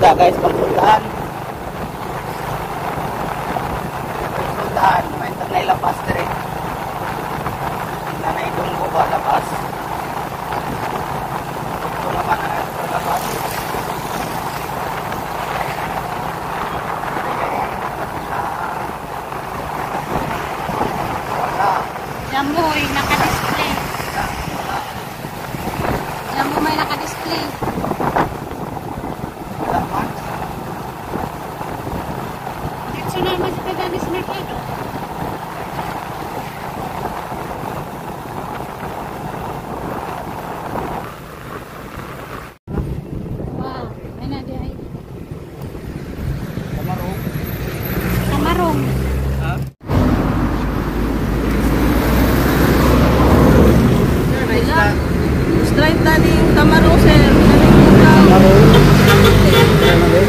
Isda guys, pangpuntahan. Pangpuntahan, may tanay lapas dire. Nanay dunggo ba lapas? Ito naman ang lapas. Wala. Jamoy, naka-display. Jamo may naka-display. Wala man. Dito na mas pagani sa merkado. Wow, ay na di ay. Kamarong. Kamarong. Ha? Straight tani yung tamaro, sir. Kamarong.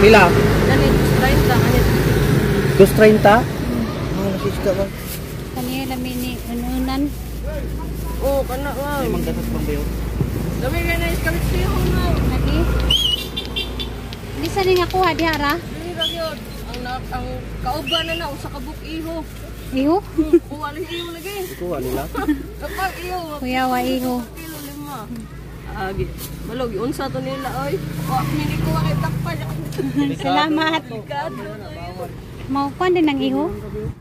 Pila? Dali, straight lang. Ano? 2.30? Oh, nasista ba? Kanila mini ununan. Oo, kana, ma'am. May manggatas pang bayo. Dami ka na iskabit siya, ma'am. Lagi. Di sa ni nga kuha di ara. Dili ra gyud. Ang kauban na na usa ka buk iho. Iho. Kuha lang iho lagi. Ikuha nila. Kapag iho, Kuya wa iho. kilo lima. Agi. Balog unsa to nila oy. Wa mini kuha kay takpan. Salamat. Delikado. Mao kuan din ang iho.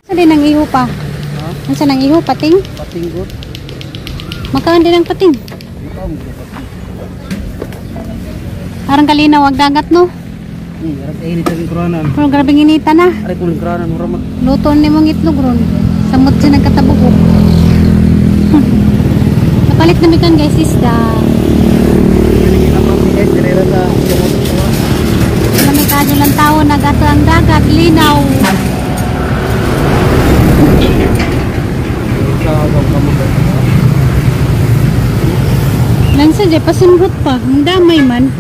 Sa din ang iho pa. Ha? Unsa nang iho pating? Patinggot. Magkaan din ang pating. Parang kalinaw ang dagat no. Arang init ang kuranan. Pero grabe inita na. Aray kuling kuranan mura mag. Luto ni mong itlog ron. Samot siya nagkatabukok. Napalit na mikan guys isda. Guys, direra sa Lamig kadyo lang tao nagato ang dagat linaw. Lansa dyan pasinrot pa. Ang damay man.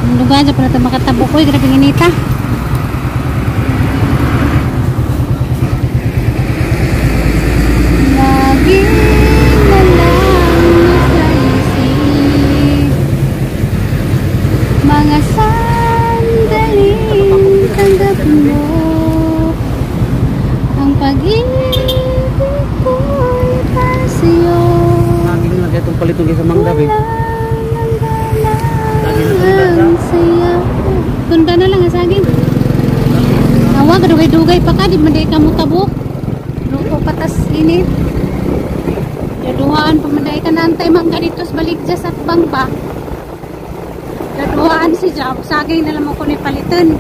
Ang lugar dyan pala ito makatabok. Uy, grabe inita. Lagi na lang nasa isip mga sandaling tanggap mo ang pag-ibig ko'y para sa'yo. Lagi na lang itong palitong kaysa mangga, eh. Walang ang saya. Tunda na lang ang saging. Awa, kadugay-dugay pa ka. Di man di ka mo tabok. Luto patas init. Yaduhaan pa man di ka naantay mangga dito sa baligya sa bang pa. Yaduhaan si Jaw. Saging na lang mo ko ni palitan.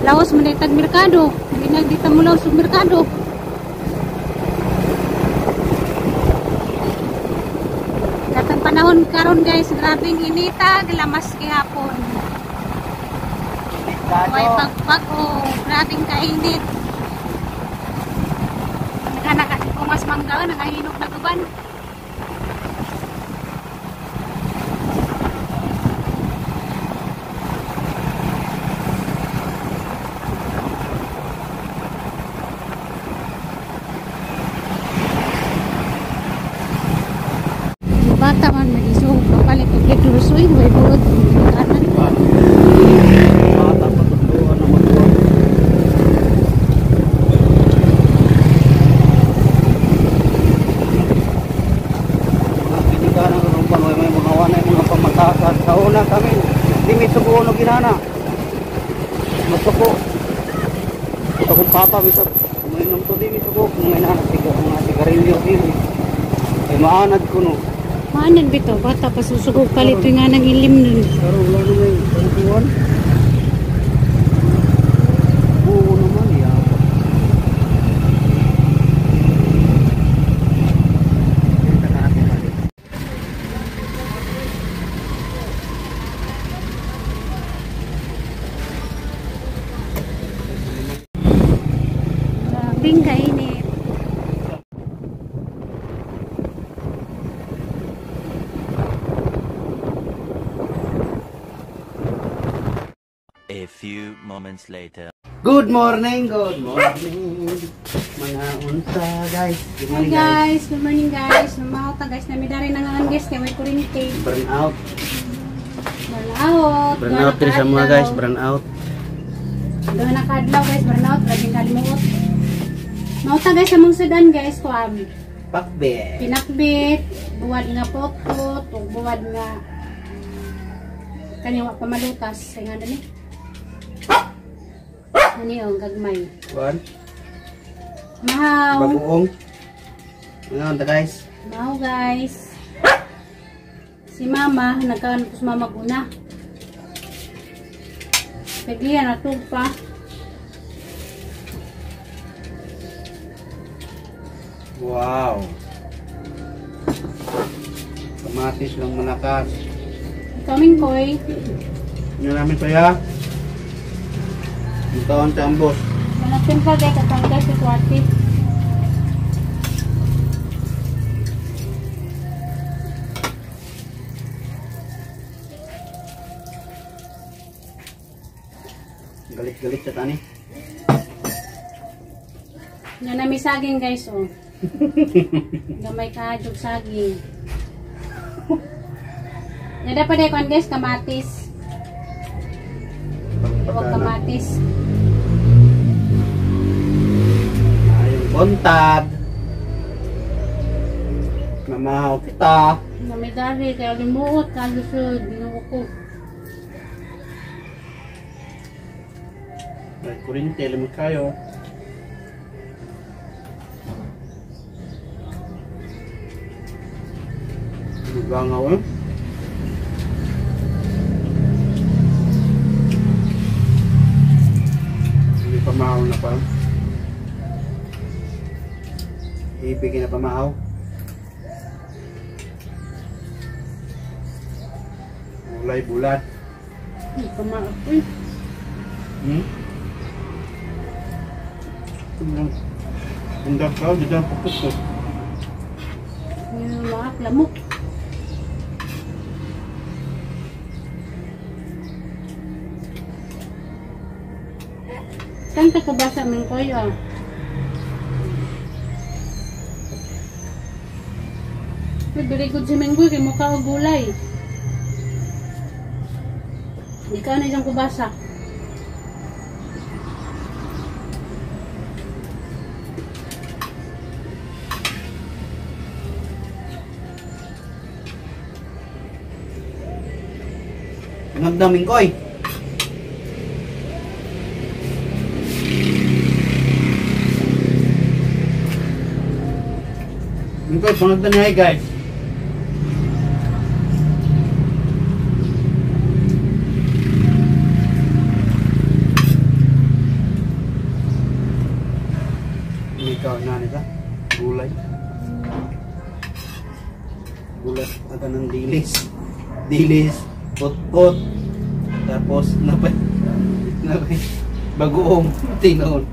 Laos man di tag merkado. Hindi na dita mo laos og merkado. Katong panahon karon guys, grabing inita, lamas gihapon. May pagpag-o, grabing kainit. Naghanap mas mangga, nakahinok na guban. Bata man mag-isog, papalit og gidursoy, may buot, kanan. Bata pa tutuan na magkuha. Hindi ka na rumpan, may mga wanay, mga pamatasan. Sa una kami, di may suko no ginana. Magsuko. Akong papa, bisag, uminom to di, may suko. Mga inanak, mga sigarilyo, di. Ay, maanad ko no. Maanan bitaw, bata pa susugog palit nga nang ilim nun. Pero wala na may kantuan. Oo naman, ya. Grabing kainit. A few moments later. Good morning, good morning. Mga unsa, guys. Good Hi morning, guys. Guys, good morning guys. Lumaot na guys, nami dari nang ang guys kay way kuryente. Burn out. Burn out. Burn out diri sa mga guys, burn out. Doon na kadlaw guys, burn out, lagi kalimuot. Mauta guys sa mong sudan guys, kuan. Pakbe. Pinakbit, buwad nga potot, ug buwad nga kanya wa pa malutas. Kay nga dani. Ani ang gagmay. Kuan. Mahaw. Bagoong. Mga unta, guys. Mahaw guys. Si mama, nagkaan ko sa mama guna. Pagliya natug pa. Wow. Kamatis lang malakas. Kaming koy. Ano namin kaya? Ang taon sa ambos. Malapin pa guys, katang guys, si Kwati. Galit-galit sa tani. Yan na may saging guys, oh. Gamay ka, jug saging. Yan dapat ay kuan guys, kamatis. Huwag kamatis. Ayong buntag. Mamahaw kita. Namidari, kaya limuot, kalusod, ginuo ko. May kurinte, limot kayo. Bangaw eh. Hindi pa mahaw na pa. Ibigin na pa mahaw. Gulay bulat. Hindi pa mahaw. Uy. Ang dakaw, di dyan pupukot. Yung mga lamok. Kanta ko ba sa aming kuya? Uy, very good si Menggoy, kay mukha o gulay. Hindi ka na isang kubasa. Nagdaming koy. Mingkoy, pangagda niya guys. Ikaw na nila. Gulay. Gulay aga ng dilis. Dilis, pot-pot. Tapos napay bagoong tinoon.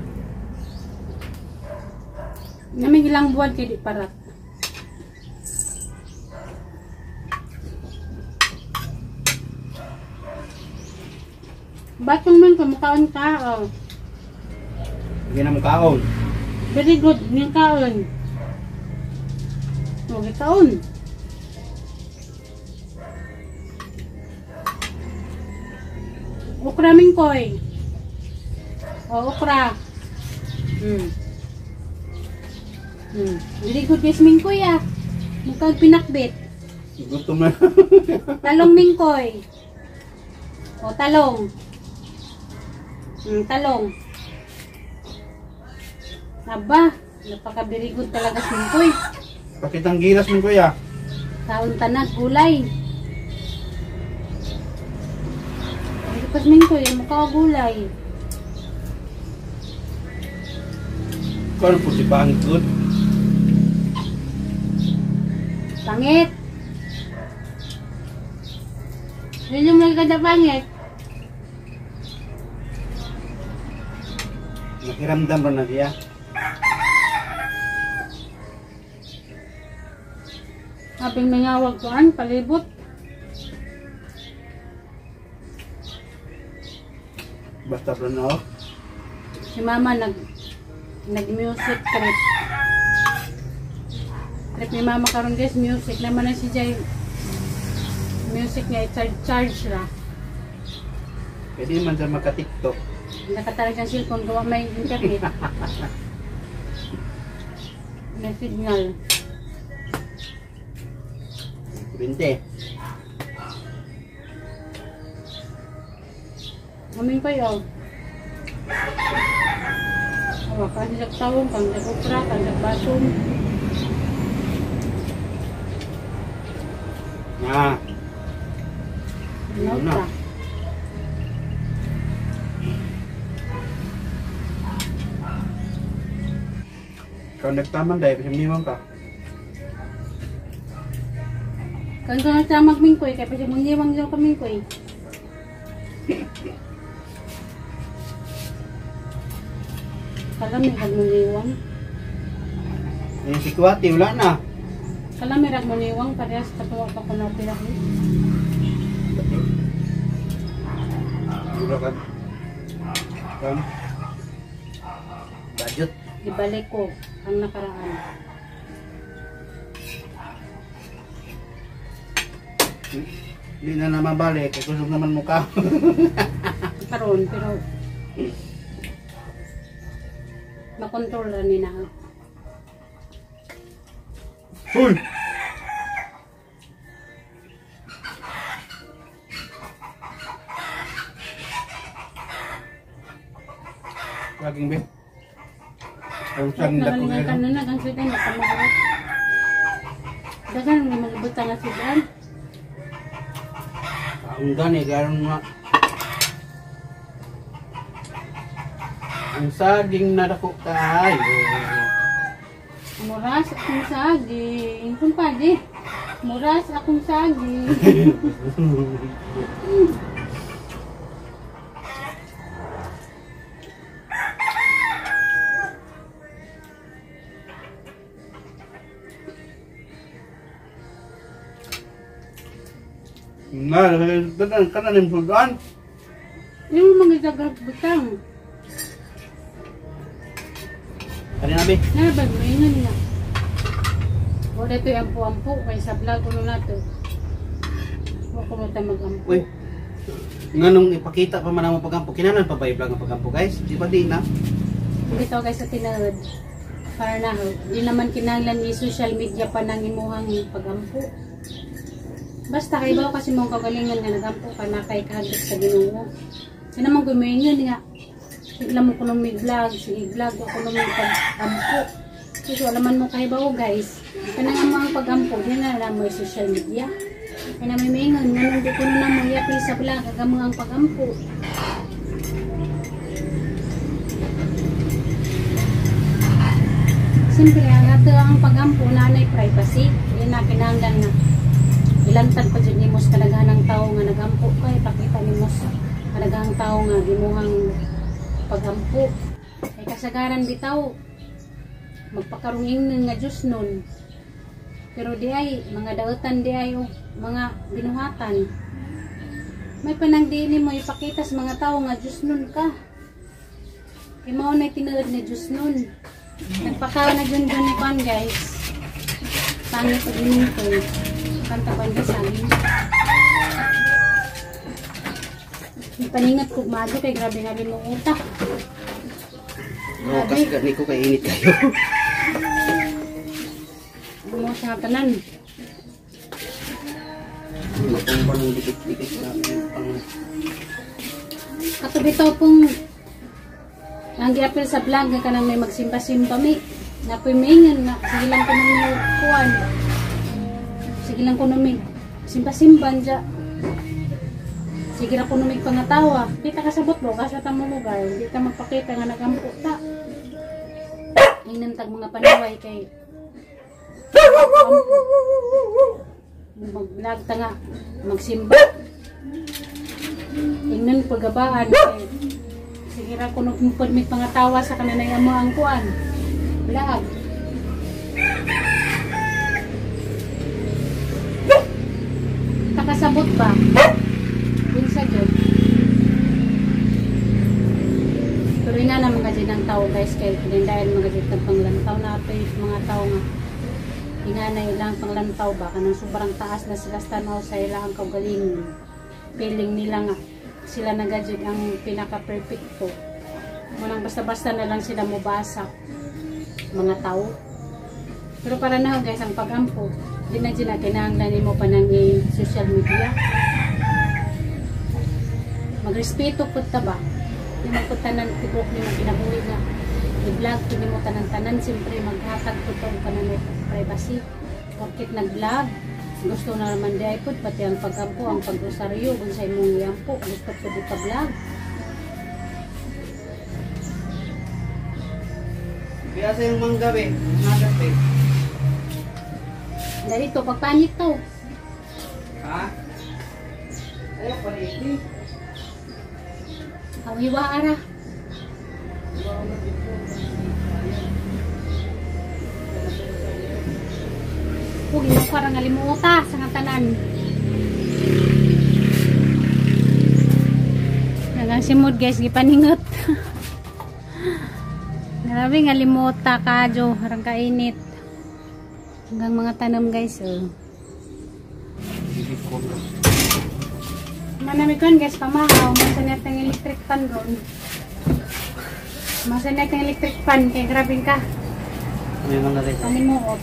Naming ilang buwan kay di parat. Batong man kamukaon ka, oh. Hindi na mukaon. Very good, yung kaon. Huwag kaon. Okra mingkoy. O, okra. Very good guys, mingkoy ah. Mukhang pinakbit. Gutom na. Talong mingkoy. O, talong. Talong. Aba, napaka-very good talaga si Mingkoy. Pakitang gilas mingkoy ah. Taon tanag, gulay. Ang Mingkoy, mukha gulay. Kano po si pangit good? Pangit. Yun yung maganda pangit. Nakiramdam rin na siya. Aping mangawag kuan, palibot. Basta burn out. Si mama nag music trip. Trip ni mama karon guys, music naman na si Jay. Music niya i-charge ra. Pwede man sa maka-TikTok. Nakatalag ang cellphone gawa may internet. May signal. 20. Amin kayo. Awa, kasi sa tawong, kang sa kang sa basom. Na. Ano na. pa? Ikaw nagtaman dahil, kasi minimum ka. Kang kang sa magmingkoy, kaya pa siya mangiwang daw kamingkoy. Kalami rag muniwang. Eh, si Kuwati, wala na. Kalami rag muniwang, parehas katuwa pa ko na pila ko. Wala ka. Kam. Budget. Ibalik ko ang nakaraan. Hindi na naman balik, kaya kusog naman mukha. Karon, pero makontrol ra ni na. Uy! Laging be. Ang sang dako Nakalingan ka kayo. na nagang sudan na pamahalat. Dagan nga mga butang nga sudan. Ang gani karon nga. Ang saging na dako kaayo. Muras akong saging. Kumpadi. Muras akong saging. Na, kanan kanan yung sudan. Yung mga dagang butang. Kani na be. Nabag mo ingon na. Wala ito'y ampu-ampu kay sa vlog ko na to. Huwag ko mo tayo mag-ampu. Uy. Nganong ipakita pa man ang pagampo, kinanan pa ba i-vlog ang pagampo, guys? Di ba di na? Dito guys sa tinood. Para na ho. Di naman kinahanglan ni social media pa nang imuhang pagampo. Basta kay bawo kasi mong kagalingan nga nagampo ka na kay kahadlok sa Ginoo. Kaya naman gumayon nga. Sige lang mo kuno may vlog, sige vlog ako no may pagampo. Kasi wala man mo kay bawo guys. Kanang mo ang pagampo, di na lang mo social media. Kaya may maingon nga nung di ko na mo yapil sa vlog agamo ang pagampo. Siyempre, ang ato ang pagampo na anay privacy. Hindi na kinahanglan nga ilantad pa dyan nimo sa kalagahan ng tao nga nagampo ka, ipakita nimo sa kalagahan ng tao nga gimuhang pagampo. Kay kasagaran bitaw magpakarunging nga Diyos nun. Pero di ay mga dautan di ay o mga binuhatan. May panangdi nimo ipakita sa mga tao nga Diyos nun ka. Kay mao na tinuod ni Diyos nun. Nagpakaw na dyan dyan ni Kwan guys. Pangit pag inom ko. Kanta kwan guys amin. Paningat ko mago kay grabe nga rin mong utak. No, kasi gani ko kay init kayo. Mo sa tanan. Matong pa nung dikit-dikit na pang Katubitaw pong ang giapil sa vlog nga kanang may magsimba-simba mi. Napoy maingon nga sige lang ko nung kuan. Sige lang ko nung may simba-simba dya. Sige ra ko nung may pangatawa. Di ta kasabot bro, kasi ta mo lugar. Di ta magpakita nga nagampo ta. Ingnan tag mga panuway kay mag-vlog ta nga magsimba. Ingnan pagabaan kay sige ra kuno pud may pangatawa sa kananay mo ang kuan. Vlog. Takasabot ba? Unsa jud? Pero ina na mga din ang tao guys kay dahil mga dyan panglantaw na ito yung mga tao nga ingana ilang panglantaw ba kanang sobrang taas na sila sa tanaw sa ilang kaugalingon. Feeling nila nga sila na gadget ang pinaka-perfecto. Walang basta-basta na lang sila mubasa mga tao. Pero para na guys ang pagampo, di na dyan na kinahanglan mo pa ng social media. Magrespeto pud ta ba? Di man pud tanan tibok ni mo kinabuhi nga i-vlog pud nimo tanan-tanan, siyempre maghatag pud ta og kanang privacy. Porket nag-vlog, gusto na naman di ay pud pati ang pagampo, ang pag-rosaryo kung sa imong iampo, gusto pud ipa-vlog. Kaya sa yung mangga be, nagat be. Dahil ito, pagpanit to. Ha? Ayaw, paniti. Awiwa ara. Huwag yung parang alimuta sa nga tanan. Nagang simod guys, gipaningot. Grabe nga limuta ka, Jo. Harang kainit. Hanggang mga tanom guys, oh. Manami kon guys, pamahaw. Masanit ang electric fan ron. Masanit ang electric fan. Kaya grabe ka. Ano yung mga guys? Panimuot.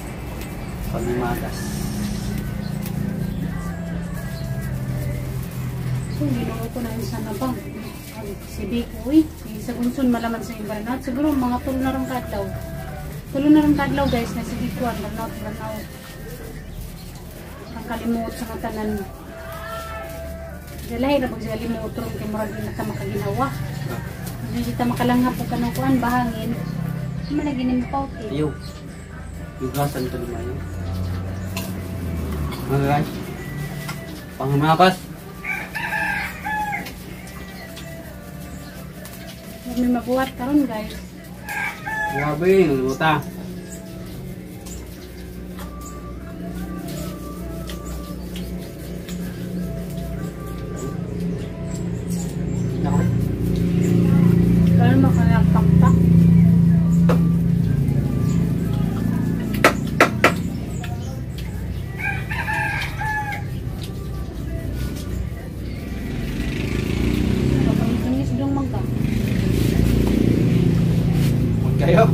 Panimagas. So, ginoo ko na isa na bang. Si Biko, uy. Sa Gunsun malaman sa yung burnout. Siguro mga tulo na rin kadlaw. Tulo na rin kadlaw guys na si Biko ang burnout, burnout. Ang kalimuot sa mga tanan. Dalahi na pag siya limuot ron kay murag di na ta makaginawa. Hindi ta makalangap o kanang kuan bahangin. Hindi man lagi ni mapaut eh. Ayaw. Yugasan ito naman yun. Mga guys. Pangmakas. May mabuhat karon guys. Grabe, nalimuta. Nako. Pero makalagpakpak. Kayo.